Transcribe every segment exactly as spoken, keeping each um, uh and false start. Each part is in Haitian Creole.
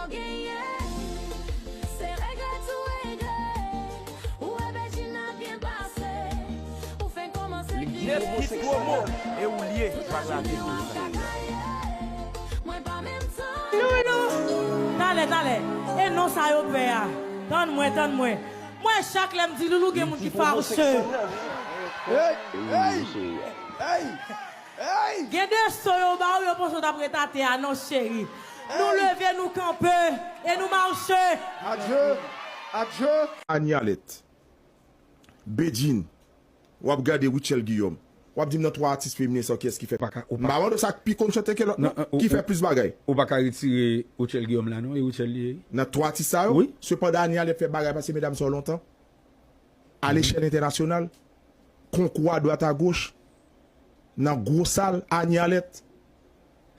Genyen, se regrè tou regrè. Ou wè Bedjine ap byen pase. Ou fenk kòmanse Nèf hit promo e ou lye pa lage. Mwen pa menm tan. Talè, talè. E non sa yo pè a. Tann mwen, tann mwen. Mwen chak lè m di Loulou gen moun ki fache. Hey, hey, hey, hey. Gen de so yo ba ou yo panse w t ap ret atè a non cheri. Nou leve, nou kanpe e nou mache. Adye, adye. Anie Alerte, Bedjine, w ap gade Rutshelle Guillaume, w ap di m nan twa atis feminen sa yo kiyès ki fè. M pa mande w sa k pi konn chante ke lòt non, ki fè plis bagay. Ou pa ka retire Rutshelle Guillaume la non, e Rutshelle li ye. Nan twa atis sa yo, sepandan Anie Alerte fè bagay pase medam sa yo lontan. Alechèl entènasyonal, konkou adwat agoch, nan gwo sal, Anie Alerte.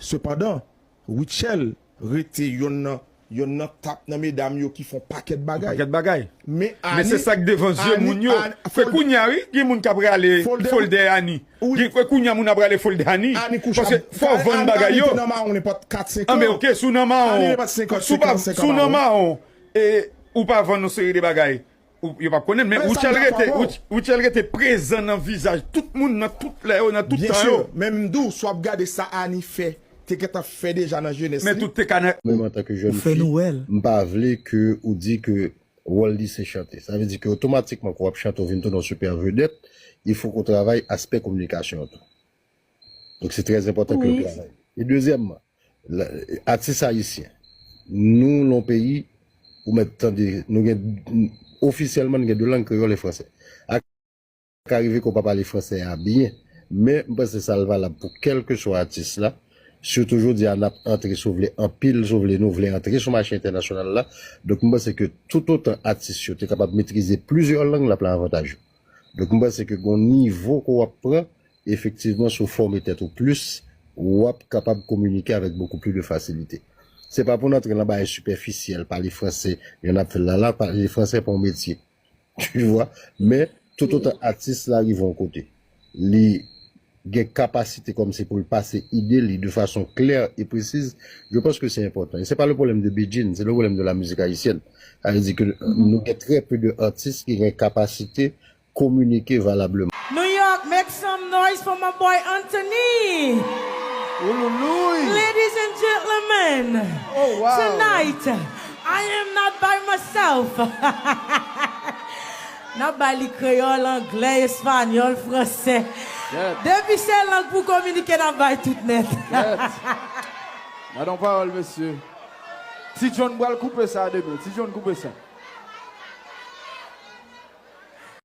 Sepandan, Rutshelle rete yonn nan yonn nan tap nan medam yo ki fè yon pakèt bagay. Pakèt bagay. Men Men se sa k devan zye moun yo. Fè kounye a wi, gen moun k ap rale fol dèyè Anie. Gen fè kounye a moun ap rale fol dèyè Anie. Paske fò w vann bagay yo. Anben oke, si w nan mawon, si w nan mawon, e ou pa vann yon seri de bagay. Ou, yo p ap konnen, men Rutshelle rete, Rutshelle rete prezan nan vizaj tout moun, nan tout lè yo, nan tout tan yo. Men m di w, si w ap gade sa Anie fè, te gentan fè deja nan jenès li. Men tout te ka nan. Menm antanke jèn fi, m pa vle ke ou di ke wòl li se chante. Sa vle di ke otomatikman ke w ap chante, w vin tounen yon sipè vedèt, il faut ke w travay aspè kominikasyon an tou. Donk se trè enpòtan ke w travay. E dezyèmman, atis ayisyen, nou nan yon peyi, ou mèt tande, nou gen, ofisyèlman, nou gen de lang, kreyòl e fransè. A ka rive ke w pa pale fransè a byen, men m panse sa l valab pou kèlkeswa atis la, sitou jodi a n ap antre, si w vle, anpil, si w vle, nou vle antre sou mache entènasyonal la. Donk m panse ke toutotan atis yo te kapab metrize plizyè lang, l ap lan avantaj yo. Donk m panse ke gen yon nivo ke w ap pran, efektivman, si w fòme tèt ou plis, w ap kapab kominike avèk bokou plis de fasilite. Se pa pou n antre nan bagay sipèfisyèl, pale fransè, jan n ap fè l la, la, pale fransè pa yon metye. Tu vois? Men, toutotan atis la rive yon kote, li gen kapasite kòmsi pou l pase ide li de fason klè e presiz, je pense que c'est important. E se pa le problème de Bedjine, c'est le problème de la musique haïtienne. Sa vle di ke nou gen trè pe de atis ki gen kapasite kominike valableman. New York, make some noise for my boy Anthony. Ladies and gentlemen, tonight I am not by myself. N ap bay li kreyòl, anglè, espanyòl, fransè. Depi se lang pou kominike, n ap bay tout nèt. Gade yon pawòl, mesye. Ti John pral koupe sa demen. Ti John koupe sa.